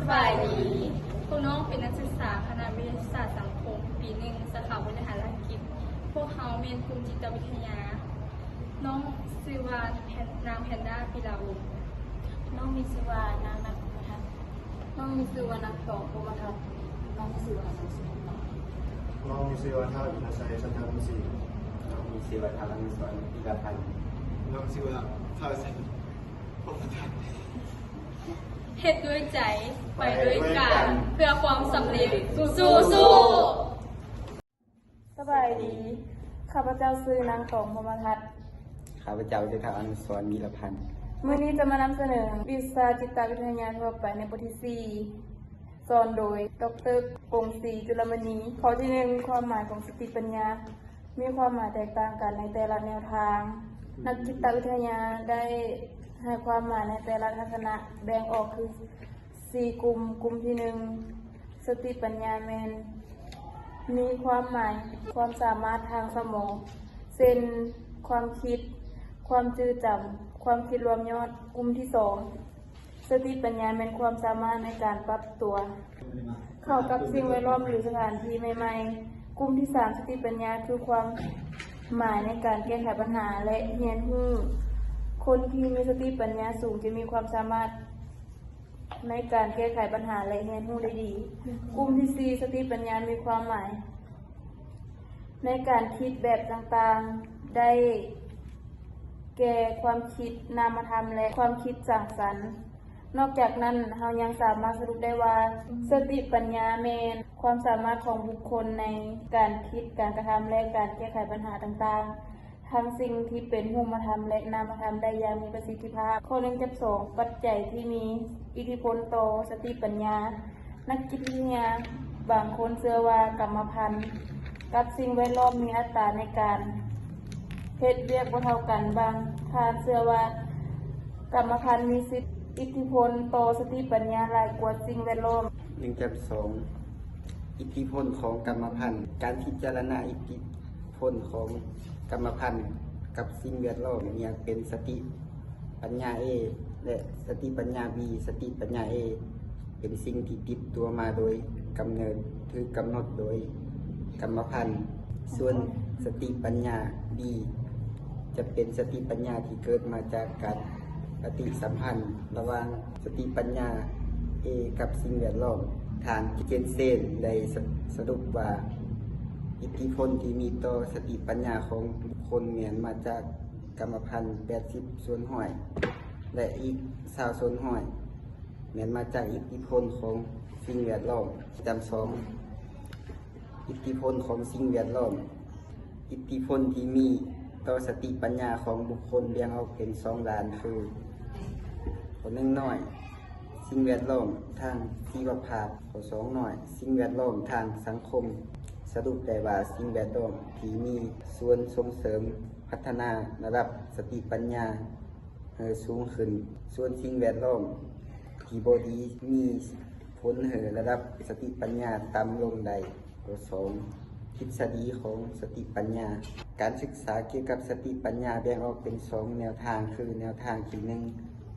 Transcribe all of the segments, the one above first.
ສະບາຍດີ. ພວກນ້ອງເປັນນັກສຶກສາຄະນະວິທະຍາສາດສັງຄົມ ປີໜຶ່ງ ສາຂາບໍລິຫານທຸລະກິດ. ພວກເຮົາແມ່ນກຸ່ມຈິດຕະວິທະຍາ. ນ້ອງຊື່ວ່າແພນ ນາງແພນດ້າ ປີລາວົງ. ນ້ອງມີຊື່ວ່ານາງ ນັກ ພົມມະທັດ. ນ້ອງມີຊື່ວ່ານາງ ຕອງ ພົມມະທັດ. ນ້ອງມີຊື່ວ່າ ນ້ອງມີຊື່ວ່າ ທ້າວ ອິນທະໄຊ ສັນທະວົງສີ. ນ້ອງມີຊື່ວ່າ ທ້າວ ອະນຸສອນ ພິລະພັນ. ນ້ອງຊື່ວ່າ ທ້າວ ສັນ ພົມມະທັດ. ເຮັດດ້ວຍໃຈ ໄປດ້ວຍກັນ ເພື່ອຄວາມສຳເລັດ. ສູ້ໆ. ສະບາຍດີ. ຂ້າພະເຈົ້າຊື່ນາງ ຕອງ ພົມມະທັດ. ຂ້າພະເຈົ້າຊື່ ທ້າວ ອະນຸສອນ ວິລະພັນ. ມື້ນີ້ຈະມານຳສະເໜີວິຊາຈິດຕະວິທະຍາທົ່ວໄປໃນບົດທີສີ່ ສອນໂດຍ ດອກເຕີ ກົງສີ ຈຸລະມະນີ. ຂໍ້ທີໜຶ່ງ ຄວາມໝາຍຂອງສະຕິປັນຍາ ມີຄວາມໝາຍແຕກຕ່າງກັນໃນແຕ່ລະແນວທາງ. ນັກຈິດຕະວິທະຍາໄດ້ໃຫ້ຄວາມໝາຍໃນແຕ່ລະທັກສະນະແບ່ງອອກຄືສີ່ກຸ່ມ. ກຸ່ມທີໜຶ່ງ ສະຕິປັນຍາແມ່ນມີຄວາມໝາຍຄວາມສາມາດທາງສະໝອງ ເຊັ່ນ ຄວາມຄິດ, ຄວາມຈື່ຈຳ, ຄວາມຄິດລວມຍອດ. ກຸ່ມທີສອງ ສະຕິປັນຍາແມ່ນຄວາມສາມາດໃນການປັບຕົວ ເຂົ້າກັບສິ່ງແວດລ້ອມ ຫຼື ສະຖານທີ່ໃໝ່ໆ. ກຸ່ມທີສາມ ສະຕິປັນຍາຄືຄວາມໝາຍໃນການແກ້ໄຂບັນຫາ ແລະ ຮຽນຮູ້. ຄົນທີ່ມີສະຕິປັນຍາສູງຈະມີຄວາມສາມາດໃນການແກ້ໄຂບັນຫາ ແລະ ຮຽນຮູ້ໄດ້ດີ. ກຸ່ມທີສີ່ ສະຕິປັນຍາມີຄວາມໝາຍ ໃນການຄິດແບບຕ່າງໆ ໄດ້ແກ່ຄວາມຄິດນາມະທຳ ແລະ ຄວາມຄິດສ້າງສັນ. ນອກຈາກນັ້ນ, ເຮົາຍັງສາມາດສະຫຼຸບໄດ້ວ່າ ສະຕິປັນຍາແມ່ນຄວາມສາມາດຂອງບຸກຄົນໃນການຄິດ, ການກະທຳ ແລະ ການແກ້ໄຂບັນຫາຕ່າງໆ. ທັງສິ່ງທີ່ເປັນຮູບມະທຳ ແລະ ນາມະທຳໄດ້ຢ່າງມີປະສິດທິພາບ. ຂໍ້ໜຶ່ງຈັບສອງ ປັດໄຈທີ່ມີອິດທິພົນຕໍ່ສະຕິປັນຍາ. ນັກຈິດວິທະຍາບາງຄົນເຊື່ອວ່າກຳມະພັນກັບສິ່ງແວດລ້ອມມີອັດຕາໃນການເຮັດວຽກບໍ່ເທົ່າກັນ. ບາງທ່ານເຊື່ອວ່າກຳມະພັນມີສິດອິດທິພົນຕໍ່ສະຕິປັນຍາຫຼາຍກວ່າສິ່ງແວດລ້ອມ. ໜຶ່ງຈັບສອງ ອິດທິພົນຂອງກຳມະພັນ. ການພິຈາລະນາອິດທິພົນຂອງກຳມະພັນກັບສິ່ງແວດລ້ອມ ແຍກເປັນສະຕິປັນຍາ A ແລະ ສະຕິປັນຍາ B. ສະຕິປັນຍາ A ເປັນສິ່ງທີ່ຕິດຕົວມາໂດຍກຳເນີດ ຖືກກຳນົດໂດຍກຳມະພັນ, ສ່ວນສະຕິປັນຍາ B ຈະເປັນສະຕິປັນຍາທີ່ເກີດມາຈາກການປະຕິສຳພັນລະຫວ່າງ ສະຕິປັນຍາ A ກັບສິ່ງແວດລ້ອມ. ທ່ານ ເຈນເຊນ ໄດ້ສະ ສະຫຼຸບວ່າ ອິດທິພົນທີ່ມີຕໍ່ສະຕິປັນຍາຂອງບຸກຄົນແມ່ນມາຈາກກຳມະພັນແປດສິບສ່ວນຮ້ອຍ ແລະ ອີກຊາວສ່ວນຮ້ອຍແມ່ນມາຈາກອິດທິພົນຂອງສິ່ງແວດລ້ອມ. ຈຳສອງ ອິດທິພົນຂອງສິ່ງແວດລ້ອມ. ອິດທິພົນທີ່ມີຕໍ່ສະຕິປັນຍາຂອງບຸກຄົນແບ່ງອອກເປັນສອງດ້ານຄື ຂໍ້ໜຶ່ງ ນ້ອຍ ສິ່ງແວດລ້ອມທາງຊີວະພາບ, ຂໍ້ສອງ ນ້ອຍ ສິ່ງແວດລ້ອມທາງສັງຄົມ. ສະຫຼຸບໄດ້ວ່າສິ່ງແວດລ້ອມທີ່ມີສ່ວນສົ່ງເສີມພັດທະນາລະດັບສະຕິປັນຍາ ໃຫ້ສູງຂຶ້ນ, ສ່ວນສິ່ງແວດລ້ອມທີ່ບໍ່ດີມີຜົນໃຫ້ລະດັບສະຕິປັນຍາຕ່ຳລົງໄດ້. ຂໍ້ສອງ ທິດສະດີຂອງສະຕິປັນຍາ. ການສຶກສາກ່ຽວກັບສະຕິປັນຍາແບ່ງອອກເປັນສອງແນວທາງ ຄື ແນວທາງທີໜຶ່ງ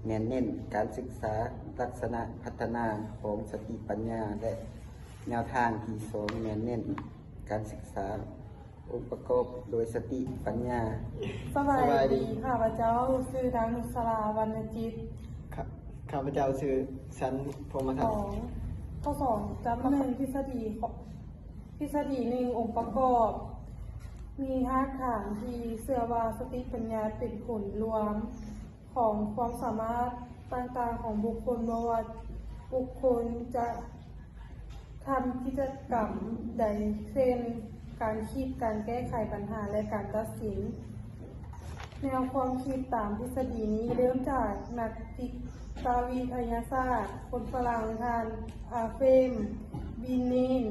ແມ່ນເນັ້ນການສຶກສາລັກສະນະພັດທະນາຂອງສະຕິປັນຍາ ແລະ ແນວທາງທີສອງ ແມ່ນເນັ້ນການສຶກສາ ອົງປະກອບໂດຍສະຕິປັນຍາ. ສະບາຍດີ. ສະບາຍດີ. ຂ້າພະເຈົ້າຊື່ ນາງ ນຸດສະລາ ວັນນະຈິດ. ຂ້າ ຂ້າພະເຈົ້າຊື່ ສັນ ພົມມະທັດ. ຂໍ້ສອງ ຈຳ ໜຶ່ງ ທິດສະດີ ທິດສະດີ ໜຶ່ງ ອົງປະກອບ. ມີຮາກຖານທີ່ເຊື່ອວ່າສະຕິປັນຍາເປັນຜົນລວມ ຂອງຄວາມສາມາດຕ່າງໆຂອງບຸກຄົນ, ບໍ່ວ່າບຸກຄົນຈະທຳກິດຈະກຳໃດ ເຊັ່ນ ການຄິດ, ການແກ້ໄຂບັນຫາ ແລະ ການຕັດສິນ. ແນວຄວາມຄິດຕາມທິດສະດີນີ້ເລີ່ມຈາກນັກຈິດຕະວິທະຍາສາດຄົນຝຣັ່ງ ທ່ານ ອາເຟມ ບິນເນນ,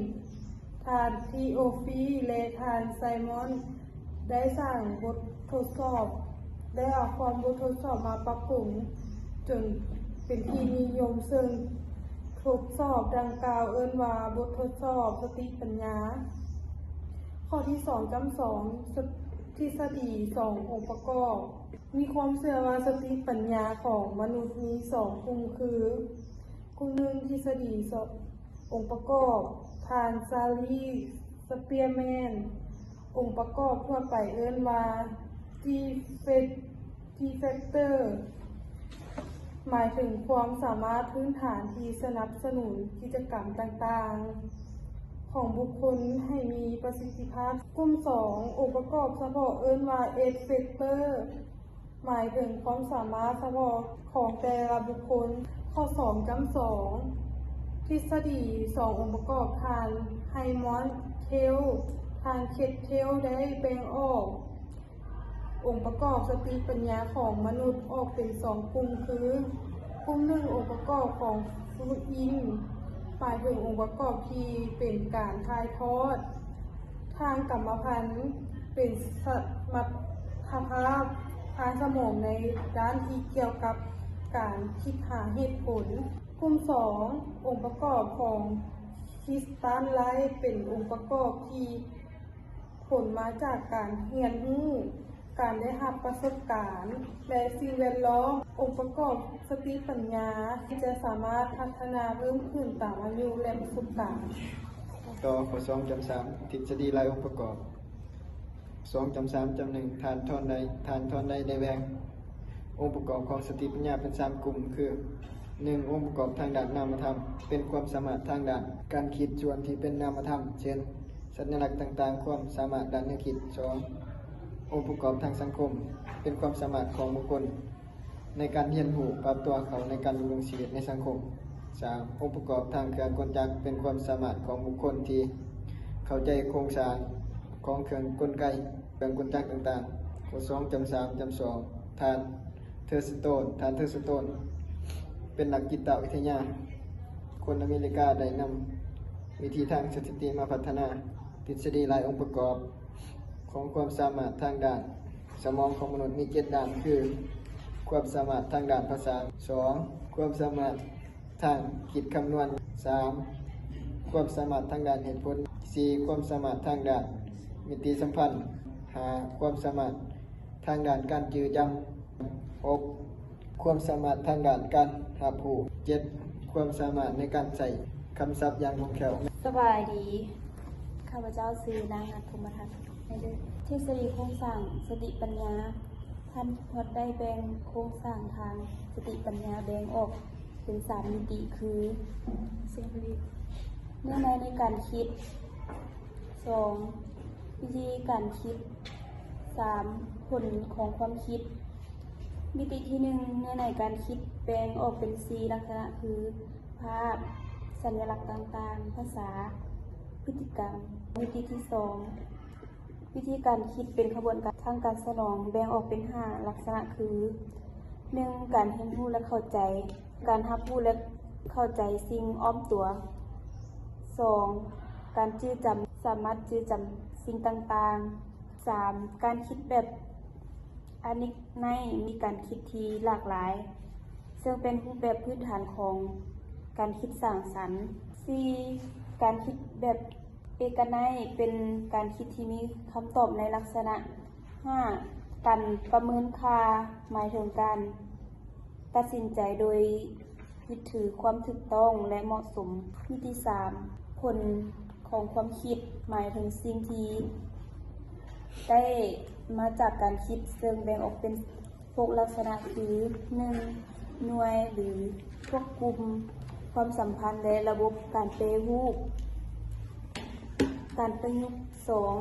ທ່ານ ທີໂອຟີ ແລະ ທ່ານ ໄຊມອນ ໄດ້ສ້າງບົດທົດສອບ, ໄດ້ເອົາຄວາມບົດທົດສອບມາປັບປຸງຈົນເປັນທີ່ນິຍົມ, ເຊິ່ງທົດສອບດັ່ງກ່າວເອີ້ນວ່າບົດທົດສອບສະຕິປັນຍາ. ຂໍ້ທີສອງ ຈຳສອງ ທິດສະດີສອງອົງປະກອບ. ມີຄວາມເຊື່ອວ່າສະຕິປັນຍາຂອງມະນຸດມີສອງກຸ່ມຄື ກຸ່ມໜຶ່ງ ທິດສະດີສອງ ອົງປະກອບ ທ່ານ ຊາລີ ສະເປຍແມນ. ອົງປະກອບທົ່ວໄປເອີ້ນວ່າ ດີເຟັກ ດີເຟັກເຕີ ໝາຍເຖິງຄວາມສາມາດພື້ນຖານທີ່ສະໜັບສະໜູນກິດຈະກຳຕ່າງໆຂອງບຸກຄົນໃຫ້ມີປະສິດທິພາບ. ກຸ່ມສອງ ອົງປະກອບສະເພາະເອີ້ນວ່າ ເອັກເຟັກເຕີ ໝາຍເຖິງຄວາມສາມາດສະເພາະຂອງແຕ່ລະບຸກຄົນ. ຂໍ້ສອງຈ້ຳສອງ ທິດສະດີສອງອົງປະກອບ ທ່ານ ໄຮມອນ ເທວ ທ່ານ ເຄັດ ເທວ ໄດ້ແບ່ງອອກອົງປະກອບສະຕິປັນຍາຂອງມະນຸດອອກເປັນສອງກຸ່ມຄື ກຸ່ມໜຶ່ງ ອົງປະກອບຂອງຟລູອິນ ໝາຍເຖິງອົງປະກອບທີ່ເປັນການຖ່າຍທອດທາງກຳມະພັນ ເປັນສະມັດຖະພາບທາງສະໝອງໃນດ້ານທີ່ກ່ຽວກັບການຄິດຫາເຫດຜົນ. ກຸ່ມສອງ ອົງປະກອບຂອງຄຣິສຕັນໄລ ເປັນອົງປະກອບທີ່ຜົນມາຈາກການຮຽນຮູ້, ການໄດ້ຮັບປະສົບການ ແລະ ສິ່ງແວດລ້ອມ. ອົງປະກອບສະຕິປັນຍາຈະສາມາດພັດທະນາເພີ່ມຂຶ້ນຕາມອາຍຸ ແລະ ປະສົບການ. ຕໍ່ ຂໍ້ສອງຈ້ຳສາມ ທິດສະດີຫຼາຍອົງປະກອບ. ສອງຈ້ຳສາມຈ້ຳໜຶ່ງ ທ່ານ ທອນໄດ ທ່ານ ທອນໄດ ໄດ້ແບ່ງອົງປະກອບຂອງສະຕິປັນຍາເປັນສາມກຸ່ມຄື ໜຶ່ງ ອົງປະກອບທາງດ້ານນາມະທຳ ເປັນຄວາມສາມາດທາງດ້ານການຄິດສ່ວນທີ່ເປັນນາມະທຳ ເຊັ່ນ ສັນຍາລັກຕ່າງໆ, ຄວາມສາມາດດ້ານແນວຄິດ. ສອງ ອົງປະກອບທາງສັງຄົມ ເປັນຄວາມສາມາດຂອງບຸກຄົນ ໃນການຮຽນຮູ້ ປັບຕົວເຂົ້າໃນການດຳລົງຊີວິດໃນສັງຄົມ. ສາມ ອົງປະກອບທາງເຄື່ອງກົນຈັກ ເປັນຄວາມສາມາດຂອງບຸກຄົນທີ່ເຂົ້າໃຈໂຄງສ້າງຂອງເຄື່ອງກົນໄກ, ເຄື່ອງກົນຈັກຕ່າງໆ. ຂໍ້ສອງຈ້ຳສາມຈ້ຳສອງ ທ່ານ ເທີສະໂຕນ ທ່ານ ເທີສະໂຕນ ເປັນນັກຈິດຕະວິທະຍາຄົນອາເມລິກາ ໄດ້ນຳວິທີທາງສະຖິຕິມາພັດທະນາທິດສະດີຫຼາຍອົງປະກອບ ຂອງຄວາມສາມາດທາງດ້ານສະໝອງຂອງມະນຸດມີເຈັດດ້ານຄື ຄວາມສາມາດທາງດ້ານພາສາ, ສອງ ຄວາມສາມາດທາງຄິດຄຳນວນ, ສາມ ຄວາມສາມາດທາງດ້ານເຫດຜົນ, ສີ່ ຄວາມສາມາດທາງດ້ານມິຕິສຳພັນ, ຫ້າ ຄວາມສາມາດ ທາງດ້ານການຈື່ຈຳ, ຫົກ ຄວາມສາມາດທາງດ້ານການຮັບຮູ້, ເຈັດ ຄວາມສາມາດໃນການໃຊ້ຄຳສັບຢ່າງຄ່ອງແຄ້ວ. ສະບາຍດີ, ຂ້າພະເຈົ້າຊື່ ນາງ ນັດ ພົມມະທັດ. ທິດສະດີໂຄງສ້າງສະຕິປັນຍາ, ທ່ານ ພອດ ໄດ້ແບ່ງໂຄງສ້າງທາງສະຕິປັນຍາແບ່ງອອກເປັນສາມມິຕິຄື ເນື້ອໃນໃນການຄິດ, ສອງ ວິທີການຄິດ, ສາມ ຜົນຂອງຄວາມຄິດ. ມິຕິທີໜຶ່ງ ເນື້ອໃນການຄິດແບ່ງອອກເປັນສີ່ລັກສະນະຄື ພາບ, ສັນຍາລັກຕ່າງໆ, ພາສາ, ພຶດຕິກຳ. ມິຕິທີສອງ ວິທີການຄິດເປັນຂະບວນການທາງການສະໜອງ ແບ່ງອອກເປັນຫ້າລັກສະນະຄື ໜຶ່ງ ການຮຽນຮູ້ ແລະ ເຂົ້າໃຈ, ການຮັບຮູ້ ແລະ ເຂົ້າໃຈສິ່ງອ້ອມຕົວ, ສອງ ການຈື່ຈຳ ສາມາດຈື່ຈຳສິ່ງຕ່າງໆ, ສາມ ການຄິດແບບອານິກໄນ ມີການຄິດທີ່ຫຼາກຫຼາຍ ເຊິ່ງເປັນຮູບແບບພື້ນຖານຂອງການຄິດສ້າງສັນ, ສີ່ ການຄິດແບບ ເອກະໄນ ເປັນການຄິດທີ່ມີຄຳຕອບໃນລັກສະນະ. ຫ້າ ການປະເມີນຄ່າ ໝາຍເຖິງການຕັດສິນໃຈໂດຍຍຶດຖືຄວາມຖືກຕ້ອງ ແລະ ເໝາະສົມ. ວິທີສາມ ຜົນຂອງຄວາມຄິດ ໝາຍເຖິງສິ່ງທີ່ໄດ້ມາຈາກການຄິດ ເຊິ່ງແບ່ງອອກເປັນ ຫົກລັກສະນະຄື ໜຶ່ງ ໜ່ວຍ ຫຼື ພວກກຸ່ມຄວາມສຳພັນ ແລະ ລະບົບການແປຮູບການປະຍຸກ. ສອງ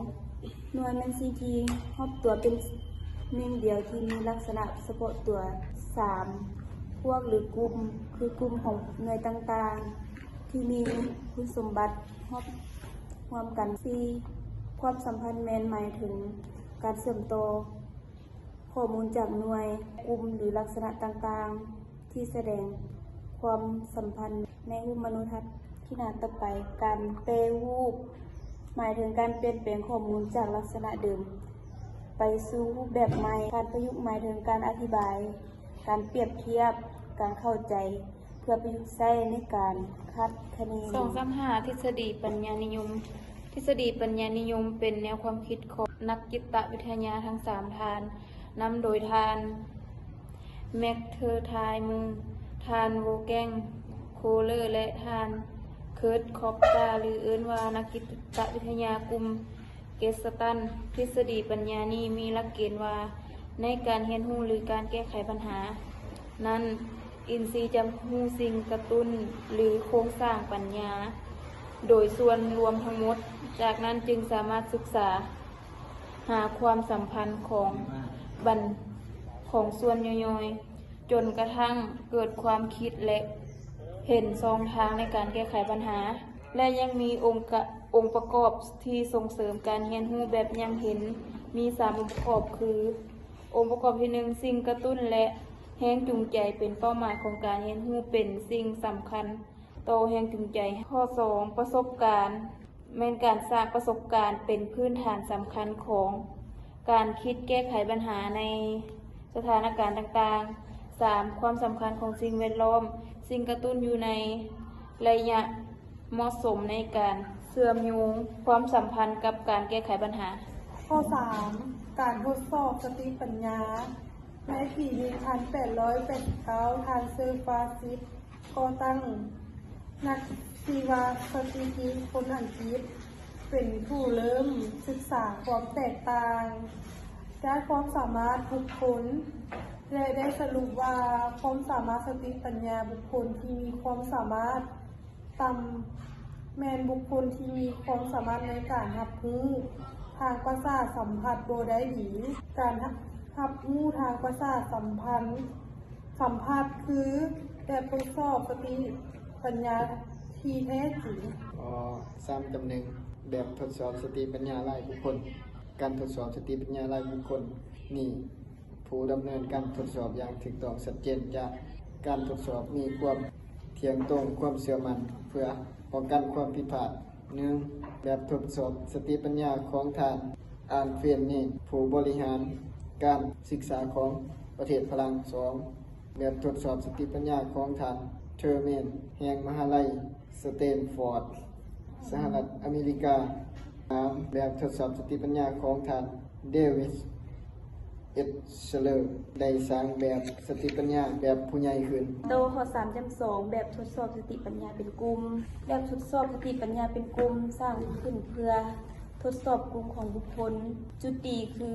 ໜ່ວຍແມ່ນສິ່ງທີ່ຮອບຕົວເປັນໜຶ່ງດຽວທີ່ມີລັກສະນະສະເພາະຕົວ. ສາມ ພວກ ຫຼື ກຸ່ມ ຄືກຸ່ມຂອງໜ່ວຍຕ່າງໆ ທີ່ມີຄຸນສົມບັດຮວບຮວມກັນ. ສີ່ ຄວາມສຳພັນແມ່ນໝາຍເຖິງການເຊື່ອມຕໍ່ ຂໍ້ມູນຈາກໜ່ວຍ, ກຸ່ມ ຫຼື ລັກສະນະຕ່າງໆ ທີ່ສະແດງຄວາມສຳພັນໃນຮູບມະໂນທັດ. ທີ່ໜ້າຕໍ່ໄປ, ການແປຮູບ ໝາຍເຖິງການປ່ຽນແປງຂໍ້ມູນຈາກລັກສະນະເດີມໄປສູ່ຮູບແບບໃໝ່. ການປະຍຸກ ໝາຍເຖິງການອະທິບາຍ, ການປຽບທຽບ, ການເຂົ້າໃຈ ເພື່ອປະຍຸກໃຊ້ໃນການຄາດຄະເນ. ສອງສາມຫ້າ ທິດສະດີປັນຍານິຍົມ. ທິດສະດີປັນຍານິຍົມເປັນແນວຄວາມຄິດຂອງນັກຈິດຕະວິທະຍາທັງສາມທ່ານ, ນຳໂດຍທ່ານ ແມັກເທີທາຍມື, ທ່ານ ໂວແກງ ໂຄເລີ ແລະ ທ່ານ ເຄິດ ຄອບຕາ ຫຼື ເອີ້ນວ່ານັກຈິດຕະວິທະຍາກຸ່ມເກສຕັນ. ທິດສະດີປັນຍານີ້ມີຫຼັກເກນວ່າ ໃນການຮຽນຮູ້ ຫຼື ການແກ້ໄຂບັນຫານັ້ນ, ອິນຊີຈະຮູ້ສິ່ງກະຕຸ້ນ ຫຼື ໂຄງສ້າງປັນຍາໂດຍສ່ວນລວມທັງໝົດ, ຈາກນັ້ນຈຶ່ງສາມາດສຶກສາຫາຄວາມສຳພັນຂອງບັນ ຂອງສ່ວນຍ່ອຍໆ ຈົນກະທັ້ງເກີດຄວາມຄິດ ແລະ ເຫັນຊ່ອງທາງໃນການແກ້ໄຂບັນຫາ ແລະ ຍັງມີອົງກະ ອົງປະກອບທີ່ສົ່ງເສີມການຮຽນຮູ້ແບບຫຍັງເຫັນ ມີສາມອົງປະກອບຄື: ອົງປະກອບທີໜຶ່ງ ສິ່ງກະຕຸ້ນ ແລະ ແຮງຈູງໃຈເປັນເປົ້າໝາຍຂອງການຮຽນຮູ້ ເປັນສິ່ງສຳຄັນຕໍ່ແຮງຈູງໃຈ. ຂໍ້ສອງ ປະສົບການ ແມ່ນການສ້າງປະສົບການເປັນພື້ນຖານສຳຄັນຂອງການຄິດແກ້ໄຂບັນຫາໃນສະຖານະການຕ່າງໆ. ສາມ ຄວາມສຳຄັນຂອງສິ່ງແວດລ້ອມ ສິ່ງກະຕຸ້ນຢູ່ໃນໄລຍະເໝາະສົມໃນການເຊື່ອມໂຍງຄວາມສຳພັນກັບການແກ້ໄຂບັນຫາ. ຂໍ້ສາມ ການທົດສອບສະຕິປັນຍາ. ໃນປີໜຶ່ງພັນແປດຮ້ອຍແປດສິບເກົ້າ ທ່ານ ເຊີ ຟຣາຊິດ ກໍ່ຕັ້ງ ນັກຊີວະສະຖິຕິຄົນອັງກິດ ເປັນຜູ້ເລີ່ມສຶກສາຄວາມແຕກຕ່າງດ້ານຄວາມສາມາດບຸກຄົນ ແລະ ໄດ້ສະຫຼຸບວ່າ ຄວາມສາມາດສະຕິປັນຍາບຸກຄົນທີ່ມີຄວາມສາມາດຕ່ຳ ແມ່ນບຸກຄົນທີ່ມີຄວາມສາມາດໃນການຮັບຮູ້ທາງປະສາດສຳຜັດບໍ່ໄດ້ດີ. ການຮັບຮູ້ທາງປະສາດສຳພັນ ສຳຜັດຄືແບບທົດສອບສະຕິປັນຍາທີ່ແທ້ຈິງ. ຂໍ້ສາມຈຳໜຶ່ງ ແບບທົດສອບສະຕິປັນຍາລາຍບຸກຄົນ. ການທົດສອບສະຕິປັນຍາລາຍບຸກຄົນນີ້ ຜູ້ດຳເນີນການທົດສອບຢ່າງຖືກຕ້ອງຊັດເຈນຈາກການທົດສອບມີຄວາມທ່ຽງຕົງ, ຄວາມເຊື່ອໝັ້ນ ເພື່ອປ້ອງກັນຄວາມຜິດພາດ. ໜຶ່ງ ແບບທົດສອບສະຕິປັນຍາຂອງທ່ານ ອານ ເຟນເນ ຜູ້ບໍລິຫານການສຶກສາຂອງປະເທດຝຣັ່ງ. ສອງ ແບບທົດສອບສະຕິປັນຍາຂອງທ່ານ ເທີເມນ ແຫ່ງມະຫາໄລສະແຕນຟອດ ສະຫະລັດອາເມລິກາ. ສາມ ແບບທົດສອບສະຕິປັນຍາຂອງທ່ານ ເດວິດ ເອັດ ເຊເລີ ໄດ້ສ້າງແບບສະຕິປັນຍາແບບຜູ້ໃຫຍ່ຂຶ້ນ. ຕໍ່ຂໍ້ສາມຈຳສອງ ແບບທົດສອບສະຕິປັນຍາເປັນກຸ່ມ. ແບບທົດສອບສະຕິປັນຍາເປັນກຸ່ມສ້າງຂຶ້ນເພື່ອທົດສອບກຸ່ມຂອງບຸກຄົນ. ຈຸດດີຄື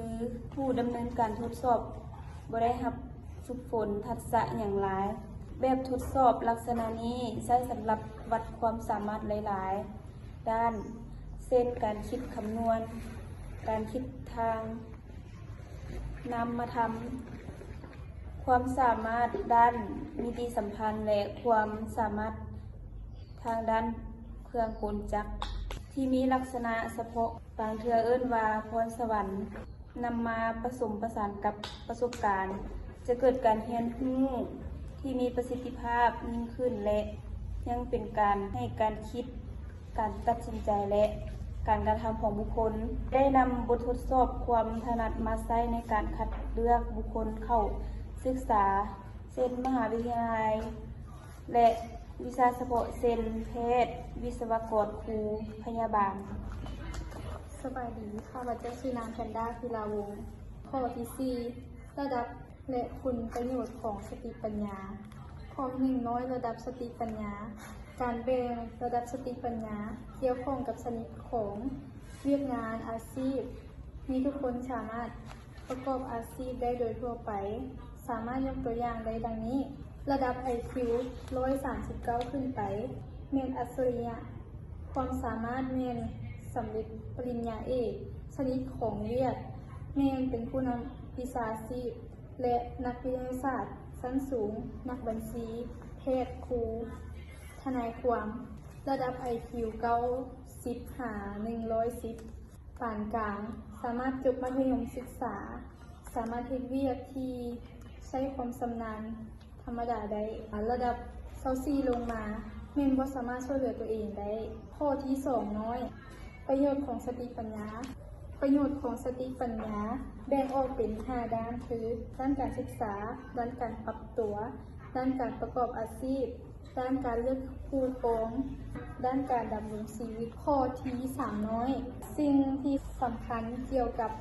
ຜູ້ດຳເນີນການທົດສອບບໍ່ໄດ້ຮັບຝຶກຝົນທັກສະຫຍັງຫຼາຍ. ແບບທົດສອບລັກສະນະນີ້ໃຊ້ສຳລັບວັດຄວາມສາມາດຫຼາຍໆດ້ານ ເຊັ່ນ ການຄິດຄຳນວນ, ການຄິດທາງນາມມະທຳ, ຄວາມສາມາດດ້ານນິຕິສຳພັນ ແລະ ຄວາມສາມາດທາງດ້ານເຄື່ອງກົນຈັກທີ່ມີລັກສະນະສະເພາະ, ບາງເທື່ອເອີ້ນວ່າພອນສະຫວັນ. ນຳມາປະສົມປະສານກັບປະສົບການ ຈະເກີດການຮຽນຮູ້ທີ່ມີປະສິດທິພາບຍິ່ງຂຶ້ນ ແລະ ຍັງເປັນການໃຫ້ການຄິດ, ການຕັດສິນໃຈ ແລະ ການກະທຳຂອງບຸກຄົນ. ໄດ້ນຳບົດທົດສອບຄວາມຖະໜັດມາໃຊ້ໃນການຄັດເລືອກບຸກຄົນເຂົ້າສຶກສາ ເຊັ່ນ ມະຫາວິທະຍາໄລ ແລະ ວິຊາສະເພາະ ເຊັ່ນ ແພດ, ວິສະວະກອນ, ຄູ, ພະຍາບານ. ສະບາຍດີ, ຂ້າພະເຈົ້າຊື່ນາງ ແພນດ້າ ພິລາວົງ. ຂໍ້ທີສີ່ ລະດັບ ແລະ ຄຸນປະໂຫຍດຂອງສະຕິປັນຍາ. ຂໍ້ທີໜຶ່ງ ນ້ອຍລະດັບສະຕິປັນຍາ. ການແບ່ງລະດັບສະຕິປັນຍາກ່ຽວຂ້ອງກັບຊະນິດຂອງວຽກງານອາຊີບ. ມີທຸກຄົນສາມາດ ປະກອບອາຊີບໄດ້ໂດຍທົ່ວໄປ, ສາມາດຍົກຕົວຢ່າງໄດ້ດັ່ງນີ້, ລະດັບໄອຄິວຮ້ອຍສາມສິບເກົ້າຂຶ້ນໄປ ແມ່ນອັດສະລິຍະ, ຄວາມສາມາດແມ່ນສຳເລັດປະລິນຍາເອກ, ຊະນິດຂອງວຽກແມ່ນເປັນຜູ້ນຳວິຊາຊີບ ແລະ ນັກວິທະຍາສາດຊັ້ນສູງ, ນັກບັນຊີ, ແພດ, ຄູ, ທະນາຍຄວາມ, ລະດັບໄອຄິວເກົ້າສິບຫາໜຶ່ງຮ້ອຍສິບ. ປານກາງ, ສາມາດຈົບມັດທະຍົມສຶກສາ, ສາມາດເຮັດວຽກທີ່ໃຊ້ຄວາມຊຳນານທຳມະດາໄດ້. ລະດັບຊາວສີ່ລົງມາ ແມ່ນບໍ່ສາມາດຊ່ວຍເຫຼືອຕົວເອງໄດ້. ຂໍ້ທີສອງ ນ້ອຍ ປະໂຫຍດຂອງສະຕິປັນຍາ. ປະໂຫຍດຂອງສະຕິປັນຍາແບ່ງອອກເປັນຫ້າດ້ານຄື ດ້ານການສຶກສາ, ດ້ານການປັບຕົວ, ດ້ານການປະກອບອາຊີບ, ດ້ານການເລືອກຄູ່ຄອງ, ດ້ານການດຳລົງຊີວິດ. ຂໍ້ທີສາມ ນ້ອຍ ສິ່ງທີ່ສຳຄັນກ່ຽວກັບ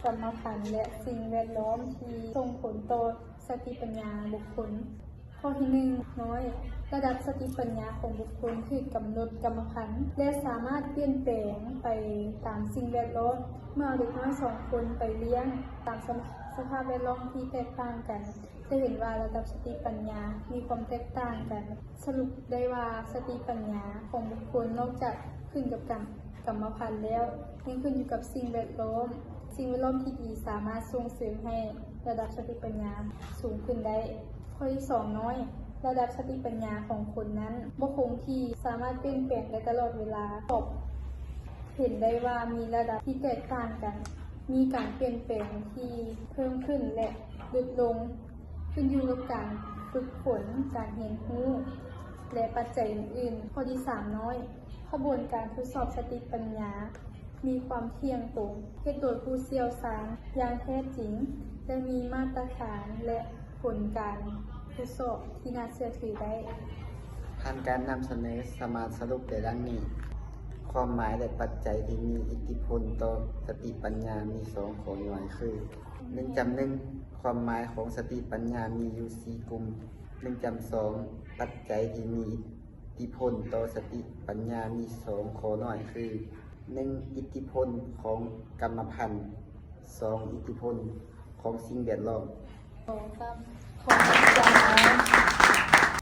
ກຳມະພັນ ແລະ ສິ່ງແວດລ້ອມທີ່ສົ່ງຜົນຕໍ່ສະຕິປັນຍາບຸກຄົນ. ຂໍ້ທີໜຶ່ງ ນ້ອຍ ລະດັບສະຕິປັນຍາຂອງບຸກຄົນຖືກກຳນົດກຳມະພັນ ແລະ ສາມາດປ່ຽນແປງໄປຕາມສິ່ງແວດລ້ອມ. ເມື່ອເອົາເດັກນ້ອຍສອງຄົນໄປລ້ຽງຕາມສະ ສະພາບແວດລ້ອມທີ່ແຕກຕ່າງກັນ ຈະເຫັນວ່າລະດັບສະຕິປັນຍາມີຄວາມແຕກຕ່າງກັນ. ສະຫຼຸບໄດ້ວ່າສະຕິປັນຍາຂອງບຸກຄົນນອກຈາກຂຶ້ນກັບກຳ ກຳມະພັນແລ້ວ ຍັງຂຶ້ນຢູ່ກັບສິ່ງແວດລ້ອມ. ສິ່ງແວດລ້ອມທີ່ດີສາມາດສົ່ງເສີມໃຫ້ລະດັບສະຕິປັນຍາສູງຂຶ້ນໄດ້. ຂໍ້ທີສອງ ນ້ອຍ ລະດັບສະຕິປັນຍາຂອງຄົນນັ້ນບໍ່ຄົງທີ່, ສາມາດປ່ຽນແປງໄດ້ຕະຫຼອດເວລາ. ເຫັນໄດ້ວ່າມີລະດັບທີ່ແຕກຕ່າງກັນ, ມີການປ່ຽນແປງທີ່ເພີ່ມຂຶ້ນ ແລະ ຫຼຸດລົງ ຂຶ້ນຢູ່ກັບການຝຶກຝົນ, ການຮຽນຮູ້ ແລະ ປັດໄຈອື່ນໆ. ຂໍ້ທີສາມ ນ້ອຍ ຂະບວນການທົດສອບສະຕິປັນຍາມີຄວາມທ່ຽງຕົງ, ເຮັດໂດຍຜູ້ຊ່ຽວຊານຢ່າງແທ້ຈິງ ແລະ ມີມາດຕະຖານ ແລະ ຜົນການທົດສອບທີ່ໜ້າເຊື່ອຖືໄດ້. ຜ່ານການນຳສະເໜີສາມາດສະຫຼຸບໄດ້ດັ່ງນີ້. ຄວາມໝາຍ ແລະ ປັດໄຈທີ່ມີອິດທິພົນຕໍ່ສະຕິປັນຍາມີສອງຂໍ້ຍ່ອຍຄື ໜຶ່ງຈ້ຳໜຶ່ງ ຄວາມໝາຍຂອງສະຕິປັນຍາມີຢູ່ສີ່ກຸ່ມ. ໜຶ່ງຈ້ຳສອງ ປັດໄຈທີ່ມີອິດທິພົນຕໍ່ສະຕິປັນຍາມີສອງຂໍ້ນ້ອຍຄື ໜຶ່ງ ອິດທິພົນຂອງກຳມະພັນ, ສອງ ອິດທິພົນຂອງສິ່ງແວດລ້ອມ. ສອງ ສາມ ຂໍຂອບໃຈ. ເ